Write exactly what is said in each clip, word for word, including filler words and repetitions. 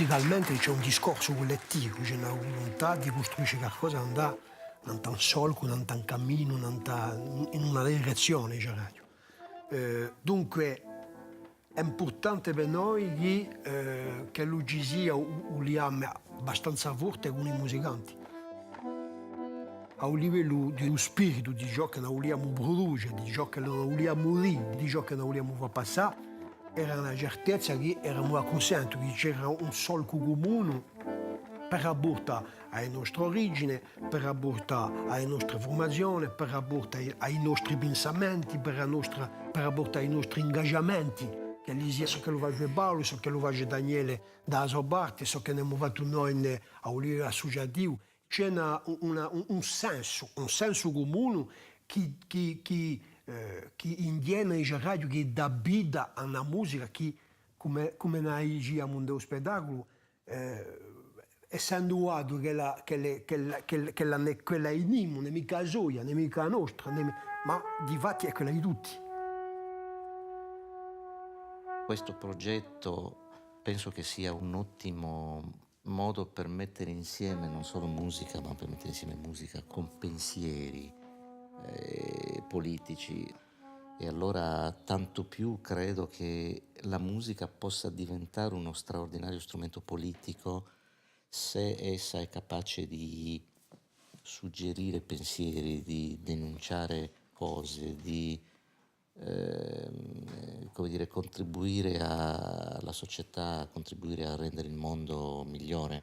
Musicalmente ci hè un discorsu cullettivu, ci hè una vuluntà di custruisce qualcosa, andà nant'à un solcu, nant'à un caminu, nant'à, in una direzzione, diceraghju. Eh, dunque, hè impurtante per noi chì, eh, ch'ellu ci sia u, u liame abbastanza forte cù i musicanti. À u livellu di u spiritu, di ciò chì no vuliamu pruduce, di ciò chì no vuliamu dì, di ciò chì no vuliamu fà passà, era una certezza chì eramu à cunsentu, chì c'era un solcu cumunu per raportu à e nostre origine, per raportu à e nostre furmazione, per raportu à i, à i nostri pinsamenti, per a nostra, per raportu à i nostri ingagiamenti, ch'elli sia ciò ch'ellu face Paulu, ciò ch'ellu face Daniele da a so parte, ciò chì n'emu fattu noi in, à u livellu assuciativu. Ci hè una, una, un, un sensu, un sensu cumunu chì, chì, chì, eh, chì in ghjenere, diceraghju, chì dà vita à una musica chì, cum'è, cum'è no diciamu in u spettaculu, eh, essendu datu ch'ella, ch'ella, ch'ella, ch'ella, ch'ella ùn hè, quella di nimu, ùn hè micca a soia, ùn hè micca a nostra, ùn hè mi-, ma difatti hè quella di tutti. Questo progetto penso che sia un ottimo modo per mettere insieme non solo musica, ma per mettere insieme musica con pensieri, eh, politici. E allora tanto più credo che la musica possa diventare uno straordinario strumento politico se essa è capace di suggerire pensieri, di denunciare cose, di, ehm, come dire, contribuire a, alla società, contribuire a rendere il mondo migliore.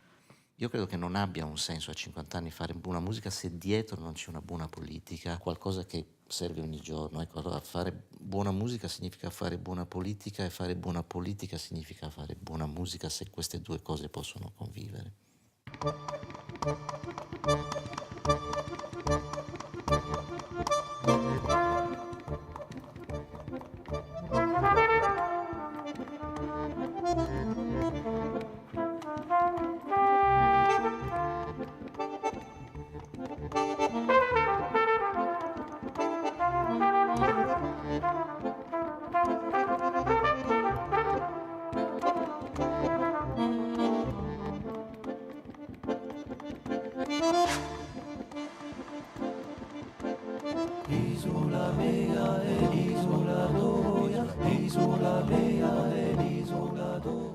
Io credo che non abbia un senso a cinquanta anni fare buona musica se dietro non c'è una buona politica, qualcosa che serve ogni giorno. Ecco, allora fare buona musica significa fare buona politica e fare buona politica significa fare buona musica se queste due cose possono convivere. Isula mia è isula toia, isula mia è isula toia.